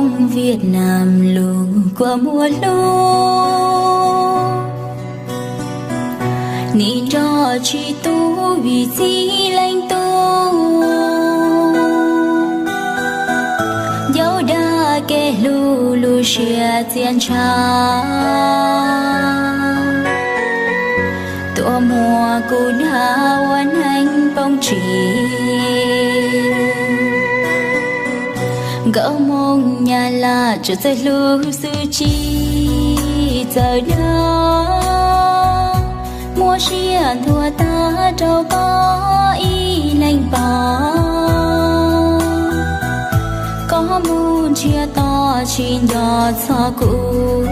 Viaj Nam lug kua muag hlub, nim nrog tsis tub vim txij leej tub. Ncauj dag kev hlub lub siab txiaj ntsha, tuaj muab kuv dag ua neeg poob tsis. Nkauj Hmoob Nyab Laj tsuas txawj hlub xwb tsis txawj dag, muab siab ntuag tag rau koj ib leeg pom. Koj mus ntsiag to tsis nco txog kuv,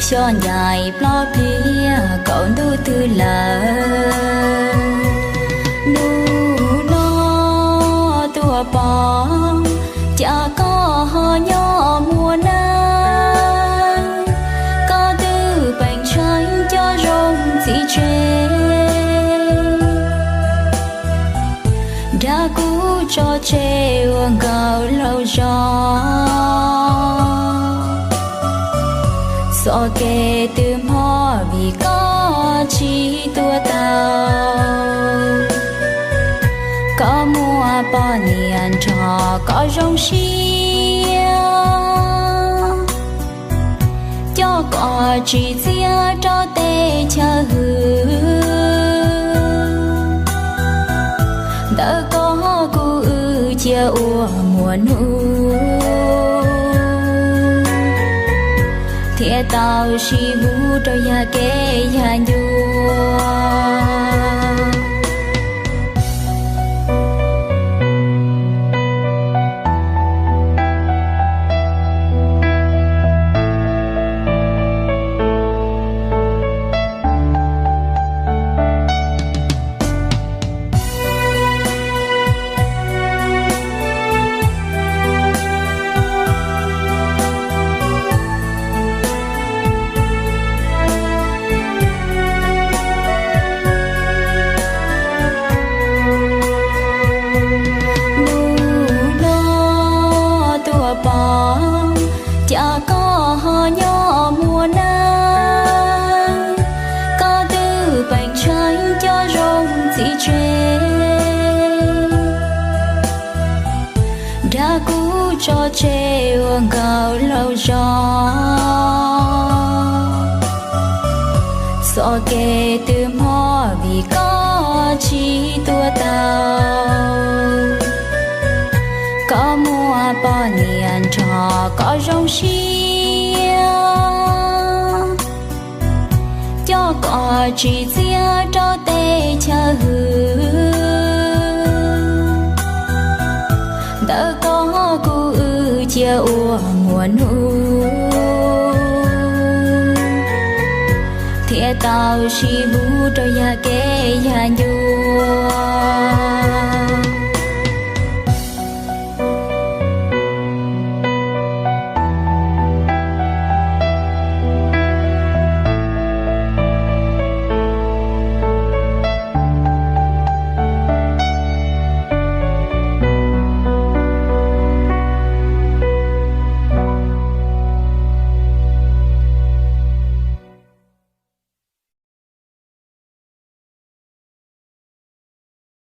xyov ncaim plob pliag kaum ntuj twg lawm. Hnub no tuaj pom cas koj ho nyob muaj neeg, koj twb peem tsheej cov zoo txiv tseg. Dag kuv tso tseg ua nkauj laug zog, txoj kev twb hmo vim koj tsis tuaj tau. Koj muaj poj niam nrog koj zoo siab, coj koj tsim txiaj rau teb chaws hwm. Ntawm koj kuv wb cia ua muaj hnub, thiaj tau sib hlub rau yam kev yam ncua. Hnub no tuaj pom cas koj ho nyob muaj neeg, koj twb peem tsheej cov zoo txiv tseg. Dag kuv tso tseg ua nkauj laug zog, txoj kev twb hmo vim koj tsis tuaj tau. Koj muaj poj niam nrog koj zoo siab, coj koj tsim txiaj rau teb chaws hwm. Ntawm koj kuv wb cia ua muaj hnub, thiaj tau sib hlub rau yam kev yam ncua.